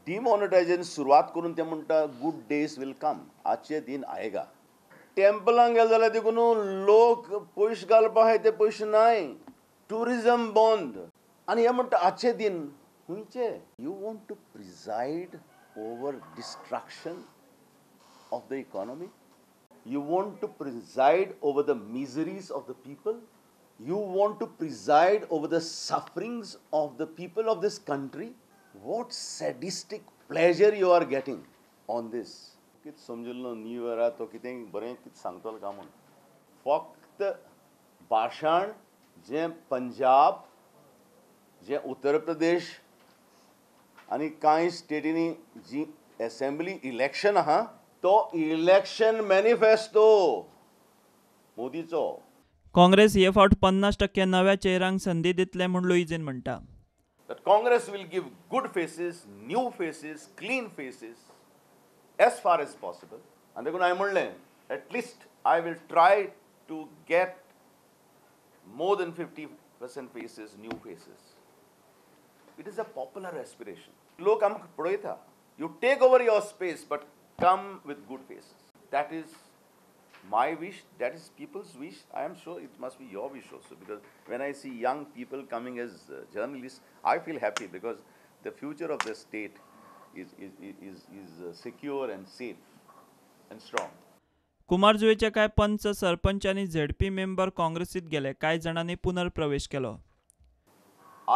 Demonetisation सुरवात करून ते म्हणटा गुड डेज will come, आजचे दिन आएगा. टेम्पलांक गेले जाल्यार देखून लोक पयशे घालपा आहाय ते पयशे नाय, ट्युरिजम बंद, आनी हे म्हणटा आजचे दिन खंयचे. You want to preside over destruction of the economy, you want to preside over the miseries of the people, you want to preside over the sufferings of the people of this country. What sadistic pleasure you are getting on this. कितें समजिल्लो new इयरा तो कितें बरें कितें सांगतलो काय म्हूण. फक्त भाशण जें पंजाब, जें उत्तर प्रदेश आनी कांय स्टेटींनी जी एसेंब्ली इलेक्शन आहा तो इलेक्शन मॅनिफेस्टो मोदीचो. काँग्रेस हे फावट 50% नव्या चेहऱ्यांक संदी दितले म्हूण लुईझीन म्हणटा. That Congress will give good faces, new faces, clean faces as far as possible. आनी देखून हांवें म्हणलें at least I will try to get more than 50% faces, new faces. It is a popular aspiration. लोक आमकां पळयता. You take over your space but come with good faces. That is my wish, that is people's wish. I am sure it must be your wish also, because when I see young people coming as journalists, I feel happy because the future of the state is secure and safe and strong. कुमारजुवेचे कांय पंच, सरपंच आनी ZP member काँग्रेसीत गेले. कांय जाणांनी पुनर्प्रवेश केलो.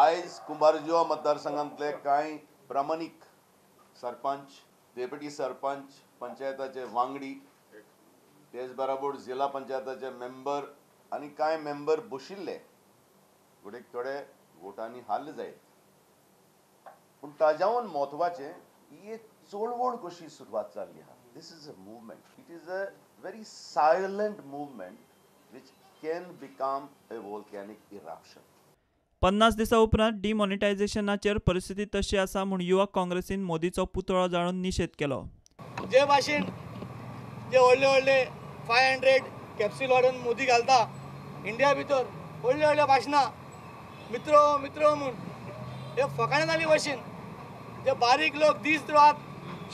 आयज कुंभारजुवा मतदारसंघांतले कांय प्रामाणीक सरपंच, डेप्युटी सरपंच, पंचायताचे वांगडी, तेच बराबर जिल्हा पंचायताचे मेंबर आनी कांय मेंबर बशिल्ले घडये थोडे वोटांनी हाल्ले जायत, पूण ताज्याहून म्हत्वाचें ही एक चळवळ कशी सुरवात जाल्ली आहा. This is a movement, it is a very silent movement which can become a volcanic eruption. 50 दिसां उपरांत डिमॉनिटायझेशनाचेर परिस्थिती तशी आसा म्हूण युवक काँग्रेसीन मोदीचो पुतळो जाळून निशेध केलो. जे भाशेन जे व्हडले व्हडले 500 कॅप्सूल हाडून मोदी घालता इंडिया भितर, व्हडले व्हडले भाशणां मित्र मित्र म्हूण, हे फकाणां जाली भाशेन. जे बारीक लोक दीस रात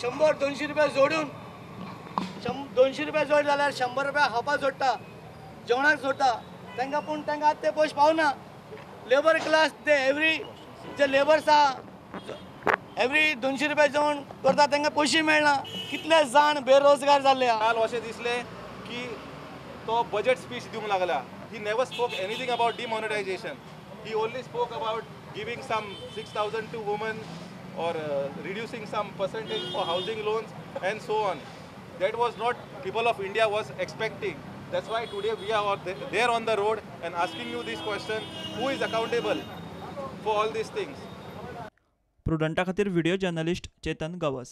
100-200 रुपया जोडून, 200 रुपया जोड जाल्यार 100 रुपया खावपाक जोडटा, जेवणाक जोडटा तांकां, पूण तांकां आतां ते पयशे पावना. लेबर क्लास ते एवरी जे लेबर्स आहा एवरी 200 रुपया जेवण करता, तांकां पयशे मेळना. कितले जाण बेरोजगार जाल्ले. काल अशें दिसलें की तो बजेट स्पीच दिवंक लागला. He never spoke anything about demonetisation. He only spoke about giving some 6,000 to women or reducing some percentage for housing loans and so on. That was not people of India was expecting. That's why today we are there on the road and asking you this question, who is accountable for all these things? प्रुडंटा खातीर video journalist Chetan Gawas.